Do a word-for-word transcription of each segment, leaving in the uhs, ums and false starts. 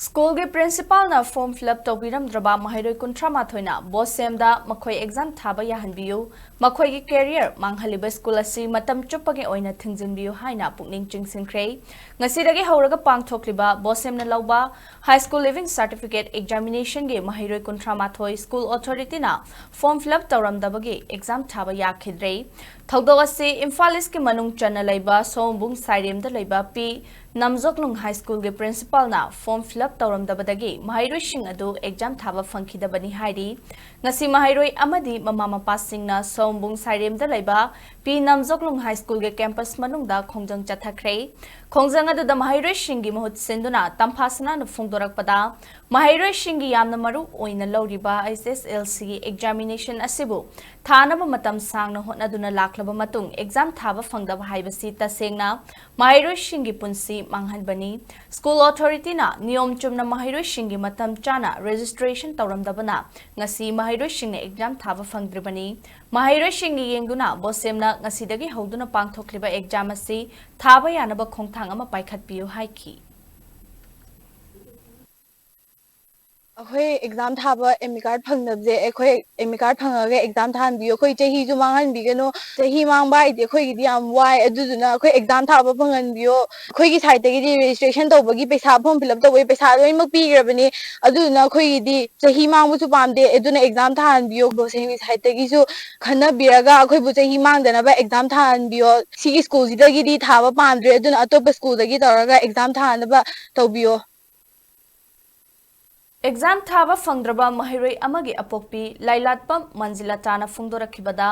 ꯁ꯭ꯀꯨꯜꯒꯤ ꯄ꯭ꯔꯤꯟꯁꯤꯄꯥꯜꯅ form fill up ꯇꯧꯕꯤꯔꯝꯗ꯭ꯔꯕ ꯃꯍꯩꯔꯣꯏ ꯀꯨꯟꯊ꯭ꯔꯥ ꯃꯥꯊꯣꯏꯅ ꯕꯣꯁꯦꯝꯗ ꯃꯈꯣꯏ ꯑꯦꯛꯖꯥꯝ ꯊꯥꯕ ꯌꯥꯍꯟꯕꯤꯌꯨ, ꯃꯈꯣꯏꯒꯤ ꯀꯦꯔꯤꯌꯔ ꯃꯥꯡꯍꯜꯂꯤꯕ ꯁ꯭ꯀꯨꯜ ꯑꯁꯤ ꯃꯇꯝ ꯆꯨꯞꯄꯒꯤ ꯑꯣꯏꯅ ꯊꯤꯡꯖꯤꯟꯕꯤꯌꯨ ꯍꯥꯏꯅ ꯄꯨꯛꯅꯤꯡ ꯆꯤꯡꯁꯤꯟꯈ꯭ꯔꯦ꯫ ꯉꯁꯤꯗꯒꯤ ꯍꯧꯔꯒ ꯄꯥꯡꯊꯣꯛꯂꯤꯕ ꯕꯣꯁꯦꯝꯅ ꯂꯧꯕ ꯍꯥꯏ ꯁ꯭ꯀꯨꯜ ꯂꯤꯚꯤꯡ ꯁꯥꯔꯇꯤꯐꯤꯀꯦꯠ ꯑꯦꯛꯖꯥꯃꯤꯅꯦꯁꯟꯒꯤ ꯃꯍꯩꯔꯣꯏ ꯀꯨꯟꯊ꯭ꯔꯥ ꯃꯥꯊꯣꯏ ꯁ꯭ꯀꯨꯜ ꯑꯣꯊꯣꯔꯤꯇꯤꯅ ꯐꯣꯔꯝ ꯐꯤꯜ ꯑꯞ ꯇꯧꯔꯝꯗꯕꯒꯤ ꯑꯦꯛꯖꯥꯝ ꯊꯥꯕ ꯌꯥꯈꯤꯗ꯭ꯔꯦ꯫ ꯊꯧꯗꯣꯛ ꯑꯁꯤ ꯏꯝꯐꯥꯜ ꯏꯁꯀꯤ ꯃꯅꯨꯡ ꯆꯟꯅ ꯂꯩꯕ ꯁꯑꯣꯝꯕꯨꯡ ꯁꯥꯏꯔꯦꯝꯗ ꯂꯩꯕ ꯄꯤ ꯅꯝꯖꯣꯛꯂꯨꯡ ꯍꯥꯏ ꯁ꯭ꯀꯨꯜꯒꯤ ꯄ꯭ꯔꯤꯟꯁꯤꯄꯥꯜꯅ ꯐꯣꯔꯝ ꯐꯤꯜ ꯑꯞ ꯇꯧꯔꯝꯗꯕꯗꯒꯤ ꯃꯍꯩꯔꯣꯏꯁꯤꯡ ꯑꯗꯨ ꯑꯦꯛꯖꯥꯝ ꯊꯥꯕ ꯐꯪꯈꯤꯗꯕꯅꯤ ꯍꯥꯏꯔꯤ꯫ ꯉꯁꯤ ꯃꯍꯩꯔꯣꯏ ꯑꯃꯗꯤ ꯃꯃꯥ ꯃꯄꯥꯁꯤꯡꯅ ꯁꯑꯣꯝꯕꯨꯡ ꯁꯥꯏꯔꯦꯝꯗ ꯂꯩꯕ ꯄꯤ ꯅꯝꯖꯣꯛꯂꯨꯡ ꯍꯥꯏ ꯁ꯭ꯀꯨꯜꯒꯤ ꯀꯦꯝꯄꯁ ꯃꯅꯨꯡꯗ ꯈꯣꯡꯖꯪ ꯆꯠꯊꯈ꯭ꯔꯦ꯫ ꯈꯣꯡꯖꯪ ꯑꯗꯨꯗ ꯃꯍꯩꯔꯣꯏꯁꯤꯡꯒꯤ ꯃꯍꯨꯠ ꯁꯤꯟꯗꯨꯅ ꯇꯝꯐꯥ ꯁꯅꯥꯅ ꯐꯣꯡꯗꯣꯔꯛꯄꯗ, ꯃꯍꯩꯔꯣꯏꯁꯤꯡꯒꯤ ꯌꯥꯝꯅ ꯃꯔꯨ ꯑꯣꯏꯅ ꯂꯧꯔꯤꯕ ꯑꯩꯆ ꯑꯦꯁ ꯑꯦꯜ ꯁꯤꯒꯤ ꯑꯦꯛꯖꯥꯃꯤꯅꯦꯁꯟ ꯑꯁꯤꯕꯨ ꯊꯥꯅꯕ ꯃꯇꯝ ꯁꯥꯡꯅ ꯍꯣꯠꯅꯗꯨꯅ ꯂꯥꯛꯂꯕ ꯃꯇꯨꯡ ꯑꯦꯛꯖꯥꯝ ꯊꯥꯕ ꯐꯪꯗꯕ ꯍꯥꯏꯕꯁꯤ ꯇꯁꯦꯡꯅ ꯃꯍꯩꯔꯣꯏꯁꯤꯡꯒꯤ ꯄꯨꯟꯁꯤ ꯃꯥꯡꯍꯟꯕꯅꯤ꯫ ꯁ꯭ꯀꯨꯜ ꯑꯣꯊꯣꯔꯤꯇꯤꯅ ꯅꯤꯌꯣꯝ ꯆꯨꯝꯅ ꯃꯍꯩꯔꯣꯏꯁꯤꯡꯒꯤ ꯃꯇꯝ ꯆꯥꯅ ꯔꯦꯖꯤꯁꯇ꯭ꯔꯦꯁꯟ ꯇꯧꯔꯝꯗꯕꯅ ꯉꯁꯤ ꯃꯍꯩꯔꯣꯏꯁꯤꯡꯅ ꯑꯦꯛꯖꯥꯝ ꯊꯥꯕ ꯐꯪꯗ꯭ꯔꯤꯕꯅꯤ꯫ ꯃꯍꯩꯔꯣꯏꯁꯤꯡꯒꯤ ꯌꯦꯡꯗꯨꯅ ꯕꯣꯁꯦꯝꯅ ꯉꯁꯤꯗꯒꯤ ꯍꯧꯗꯨꯅ ꯄꯥꯡꯊꯣꯛꯂꯤꯕ ꯑꯦꯛꯖꯥꯝ ꯑꯁꯤ ꯊꯥꯕ ꯌꯥꯅꯕ ꯈꯣꯡꯊꯥꯡ ꯑꯃ ꯄꯥꯏꯈꯠꯄꯤꯌꯨ ꯍꯥꯏꯈꯤ꯫ ꯑꯩꯈꯣꯏ ꯑꯦꯛꯖꯥꯝ ꯊꯥꯕ ꯑꯦꯗꯃꯤꯠ ꯀꯥꯔꯗ ꯐꯪꯗꯕꯁꯦ ꯑꯩꯈꯣꯏ ꯑꯦꯗꯃꯤꯠ ꯀꯥꯔꯗ ꯐꯪꯉꯒ ꯑꯦꯛꯖꯥꯝ ꯊꯥꯍꯟꯕꯤꯌꯨ, ꯑꯩꯈꯣꯏ ꯆꯍꯤꯁꯨ ꯃꯥꯡꯍꯟꯕꯤꯒꯅꯨ꯫ ꯆꯍꯤ ꯃꯥꯡꯕ ꯍꯥꯏꯗꯤ ꯑꯩꯈꯣꯏꯒꯤꯗꯤ ꯌꯥꯝ ꯋꯥꯏ, ꯑꯗꯨꯗꯨꯅ ꯑꯩꯈꯣꯏ ꯑꯦꯛꯖꯥꯝ ꯊꯥꯕ ꯐꯪꯍꯟꯕꯤꯌꯣ꯫ ꯑꯩꯈꯣꯏꯒꯤ ꯁꯥꯏꯠꯇꯒꯤꯗꯤ ꯔꯦꯖꯤꯁꯇ꯭ꯔꯦꯁꯟ ꯇꯧꯕꯒꯤ ꯄꯩꯁꯥ, ꯐꯣꯔꯝ ꯐꯤꯜ ꯑꯞ ꯇꯧꯕꯒꯤ ꯄꯩꯁꯥ ꯂꯣꯏꯅꯃꯛ ꯄꯤꯈ꯭ꯔꯕꯅꯤ꯫ ꯑꯗꯨꯗꯨꯅ ꯑꯩꯈꯣꯏꯒꯤꯗꯤ ꯆꯍꯤ ꯃꯥꯡꯕꯁꯨ ꯄꯥꯝꯗꯦ, ꯑꯗꯨꯅ ꯑꯦꯛꯖꯥꯝ ꯊꯥꯍꯟꯕꯤꯌꯣ꯫ ꯕꯣꯁꯦꯝꯒꯤ ꯁꯥꯏꯠꯇꯒꯤꯁꯨ ꯈꯟꯅꯕꯤꯔꯒ ꯑꯩꯈꯣꯏꯕꯨ ꯆꯍꯤ ꯃꯥꯡꯗꯅꯕ ꯑꯦꯛꯖꯥꯝ ꯊꯥꯍꯟꯕꯤꯌꯣ꯫ ꯁꯤꯒꯤ ꯁ꯭ꯀꯨꯜꯁꯤꯗꯒꯤꯗꯤ ꯊꯥꯕ ꯄꯥꯝꯗ꯭ꯔꯦ, ꯑꯗꯨꯅ ꯑꯇꯣꯞꯄ ꯁ꯭ꯀꯨꯜꯗꯒꯤ ꯇꯧꯔꯒ ꯑꯦꯛꯖꯥꯝ ꯊꯥꯅꯕ ꯇꯧꯕꯤꯌꯣ꯫ ꯑꯦꯛꯖꯥꯝ ꯊꯥꯕ ꯐꯪꯗ꯭ꯔꯕ ꯃꯍꯩꯔꯣꯏ ꯑꯃꯒꯤ ꯑꯄꯣꯛꯄꯤ ꯂꯥꯏꯂꯥꯠꯄꯝ ꯃꯟꯖꯤꯂꯇꯥꯅ ꯐꯣꯡꯗꯣꯔꯛꯈꯤꯕꯗ,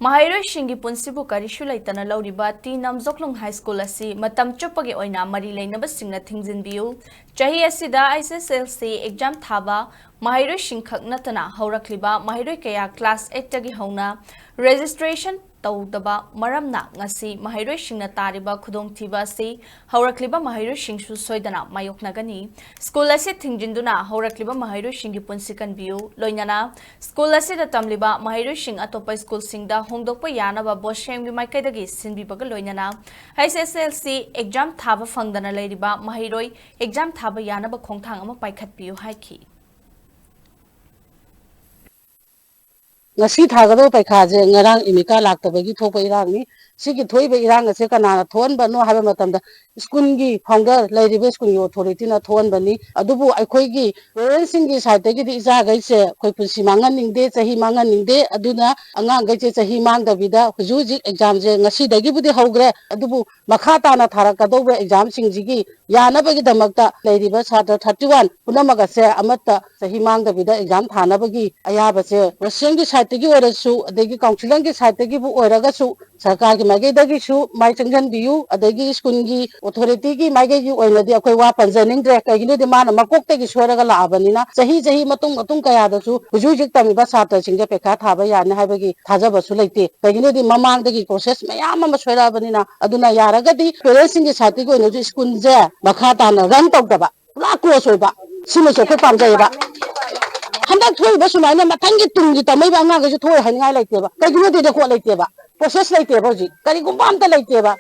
ꯃꯍꯩꯔꯣꯏꯁꯤꯡꯒꯤ ꯄꯨꯟꯁꯤꯕꯨ ꯀꯔꯤꯁꯨ ꯂꯩꯇꯅ ꯂꯧꯔꯤꯕ ꯇꯤ ꯅꯝꯖꯣꯛꯂꯨꯡ ꯍꯥꯏ ꯁ꯭ꯀꯨꯜ ꯑꯁꯤ ꯃꯇꯝ ꯆꯨꯞꯄꯒꯤ ꯑꯣꯏꯅ ꯃꯔꯤ ꯂꯩꯅꯕꯁꯤꯡꯅ ꯊꯤꯡꯖꯤꯟꯕꯤꯌꯨ꯫ ꯆꯍꯤ ꯑꯁꯤꯗ ꯑꯩꯆ ꯑꯦꯁ ꯑꯦꯜ ꯁꯤ ꯑꯦꯛꯖꯥꯝ ꯊꯥꯕ ꯃꯍꯩꯔꯣꯏꯁꯤꯡꯈꯛ ꯅꯠꯇꯅ ꯍꯧꯔꯛꯂꯤꯕ ꯃꯍꯩꯔꯣꯏ ꯀꯌꯥ ꯀ꯭ꯂꯥꯁ ꯑꯩꯠꯇꯒꯤ ꯍꯧꯅ ꯔꯦꯖꯤꯁꯇ꯭ꯔꯦꯁꯟ ꯇꯧꯗꯕ ꯃꯔꯝꯅ ꯉꯁꯤ ꯃꯍꯩꯔꯣꯏꯁꯤꯡꯅ ꯇꯥꯔꯤꯕ ꯈꯨꯗꯣꯡꯊꯤꯕ ꯑꯁꯤ ꯍꯧꯔꯛꯂꯤꯕ ꯃꯍꯩꯔꯣꯏꯁꯤꯡꯁꯨ ꯁꯣꯏꯗꯅ ꯃꯥꯌꯣꯛꯅꯒꯅꯤ꯫ ꯁ꯭ꯀꯨꯜ ꯑꯁꯤ ꯊꯤꯡꯖꯤꯟꯗꯨꯅ ꯍꯧꯔꯛꯂꯤꯕ ꯃꯍꯩꯔꯣꯏꯁꯤꯡꯒꯤ ꯄꯨꯟꯁꯤ ꯀꯟꯕꯤꯌꯨ꯫ ꯂꯣꯏꯅꯅ ꯁ꯭ꯀꯨꯜ ꯑꯁꯤꯗ ꯇꯝꯂꯤꯕ ꯃꯍꯩꯔꯣꯏꯁꯤꯡ ꯑꯇꯣꯞꯄ ꯁ꯭ꯀꯨꯜꯁꯤꯡꯗ ꯍꯣꯡꯗꯣꯛꯄ ꯌꯥꯅꯕ ꯕꯣꯁꯦꯝꯒꯤ ꯃꯥꯏꯀꯩꯗꯒꯤ ꯁꯤꯟꯕꯤꯕꯒ ꯂꯣꯏꯅꯅ H S L C exam ꯊꯥꯕ ꯐꯪꯗꯅ ꯂꯩꯔꯤꯕ ꯃꯍꯩꯔꯣꯏ exam ꯊꯥꯕ ꯌꯥꯅꯕ ꯈꯣꯡꯊꯥꯡ ꯑꯃ ꯄꯥꯏꯈꯠꯄꯤꯌꯨ ꯍꯥꯏꯈꯤ꯫ ꯉꯁꯤ ꯊꯥꯒꯗꯕ ꯄꯩꯈꯥꯁꯦ ꯉꯔꯥꯡ ꯏꯃꯤꯀꯥ ꯂꯥꯛꯇꯕꯒꯤ ꯊꯣꯛꯄ ꯏꯔꯥꯡꯅꯤ꯫ ꯁꯤꯒꯤ ꯊꯣꯛꯏꯕ ꯏꯔꯥꯡ ꯑꯁꯦ ꯀꯅꯥꯅ ꯊꯣꯛꯍꯟꯕꯅꯣ ꯍꯥꯏꯕ ꯃꯇꯝꯗ ꯁ꯭ꯀꯨꯜꯒꯤ founder, ꯂꯩꯔꯤꯕ ꯁ꯭ꯀꯨꯜꯒꯤ authorityꯅ ꯊꯣꯛꯍꯟꯕꯅꯤ꯫ ꯑꯗꯨꯕꯨ ꯑꯩꯈꯣꯏꯒꯤ parentsꯁꯤꯡꯒꯤ sideꯇꯒꯤꯗꯤ ꯏꯆꯥꯈꯩꯁꯦ ꯑꯩꯈꯣꯏ ꯄꯨꯟꯁꯤ ꯃꯥꯡꯍꯟꯅꯤꯡꯗꯦ, ꯆꯍꯤ ꯃꯥꯡꯍꯟꯅꯤꯡꯗꯦ꯫ ꯑꯗꯨꯅ ꯑꯉꯥꯡꯈꯩꯁꯦ ꯆꯍꯤ ꯃꯥꯡꯗꯕꯤꯗ ꯍꯧꯖꯤꯛ ꯍꯧꯖꯤꯛ examꯁꯦ ꯉꯁꯤꯗꯒꯤꯕꯨꯗꯤ ꯍꯧꯈ꯭ꯔꯦ, ꯑꯗꯨꯕꯨ ꯃꯈꯥ ꯇꯥꯅ ꯊꯥꯔꯛꯀꯗꯧꯕ examꯁꯤꯡꯁꯤꯒꯤ ꯌꯥꯅꯕꯒꯤꯗꯃꯛꯇ ꯂꯩꯔꯤꯕ ꯁꯥꯇ꯭ꯔ thirty one ꯄꯨꯝꯅꯃꯛ ꯑꯁꯦ ꯑꯃꯠꯇ ꯆꯍꯤ ꯃꯥꯡꯗꯕꯤꯗ exam ꯊꯥꯅꯕꯒꯤ ꯑꯌꯥꯕꯁꯦ ꯕꯣꯁꯦꯝꯒꯤ sideꯇꯒꯤ ꯑꯣꯏꯔꯁꯨ, ꯑꯗꯒꯤ councillorꯒꯤ sideꯇꯒꯤꯕꯨ ꯑꯣꯏꯔꯒꯁꯨ, ꯁꯔꯀꯥꯔꯒꯤ ꯃꯥꯏꯀꯩꯗꯒꯤꯁꯨ ꯃꯥꯏ ꯆꯪꯁꯤꯟꯕꯤꯌꯨ꯫ ꯑꯗꯒꯤ ꯁ꯭ꯀꯨꯜꯒꯤ authorityꯒꯤ ꯃꯥꯏꯀꯩꯒꯤ ꯑꯣꯏꯅꯗꯤ ꯑꯩꯈꯣꯏ ꯋꯥ ꯄꯟꯖꯅꯤꯡꯗ꯭ꯔꯦ꯫ ꯀꯩꯒꯤꯅꯣꯗꯤ ꯃꯥꯅ ꯃꯀꯣꯛꯇꯒꯤ ꯁꯣꯏꯔꯒ ꯂꯥꯛꯑꯕꯅꯤꯅ ꯆꯍꯤ ꯆꯍꯤ ꯃꯇꯨꯡ ꯃꯇꯨꯡ ꯀꯌꯥꯗꯁꯨ ꯍꯧꯖꯤꯛ ꯍꯧꯖꯤꯛ ꯇꯝꯃꯤꯕ ꯁꯥꯇ꯭ꯔꯁꯤꯡꯁꯦ ꯄꯩꯈꯥ ꯊꯥꯕ ꯌꯥꯅꯤ ꯍꯥꯏꯕꯒꯤ ꯊꯥꯖꯕꯁꯨ ꯂꯩꯇꯦ꯫ ꯀꯩꯒꯤꯅꯣꯗꯤ ꯃꯃꯥꯡꯗꯒꯤ process ꯃꯌꯥꯝ ꯑꯃ ꯁꯣꯏꯔꯛꯑꯕꯅꯤꯅ꯫ ꯑꯗꯨꯅ ꯌꯥꯔꯒꯗꯤ parentsꯁꯤꯡꯒꯤ sideꯇꯒꯤ ꯑꯣꯏꯅꯁꯨ ꯁ꯭ꯀꯨꯜꯁꯦ ꯃꯈꯥ ꯇꯥꯅ run ꯇꯧꯗꯕ, ꯄꯨꯔꯥ close ꯑꯣꯏꯕ, ꯁꯤꯃꯁꯨ ꯑꯩꯈꯣꯏ ꯄꯥꯝꯖꯩꯌꯦꯕ꯫ ꯍꯟꯗꯛ ꯊꯣꯛꯏꯕ ꯁꯨꯃꯥꯏꯅ ꯃꯊꯪꯒꯤ ꯇꯨꯡꯒꯤ ꯇꯝꯃꯛꯏꯕ ꯑꯉꯥꯡꯈꯩꯁꯨ ꯊꯣꯛꯑꯣꯏ ꯍꯥꯏꯅꯤꯡꯉꯥꯏ ꯂꯩꯇꯦꯕ꯫ ꯀꯩꯒꯤꯅꯣꯗꯤ record ꯂꯩꯇꯦꯕ, process ꯂꯩꯇꯦꯕ, ꯍꯧꯖꯤꯛ ꯀꯔꯤꯒꯨꯝꯕ ꯑꯝꯇ ꯂꯩꯇꯦꯕ꯫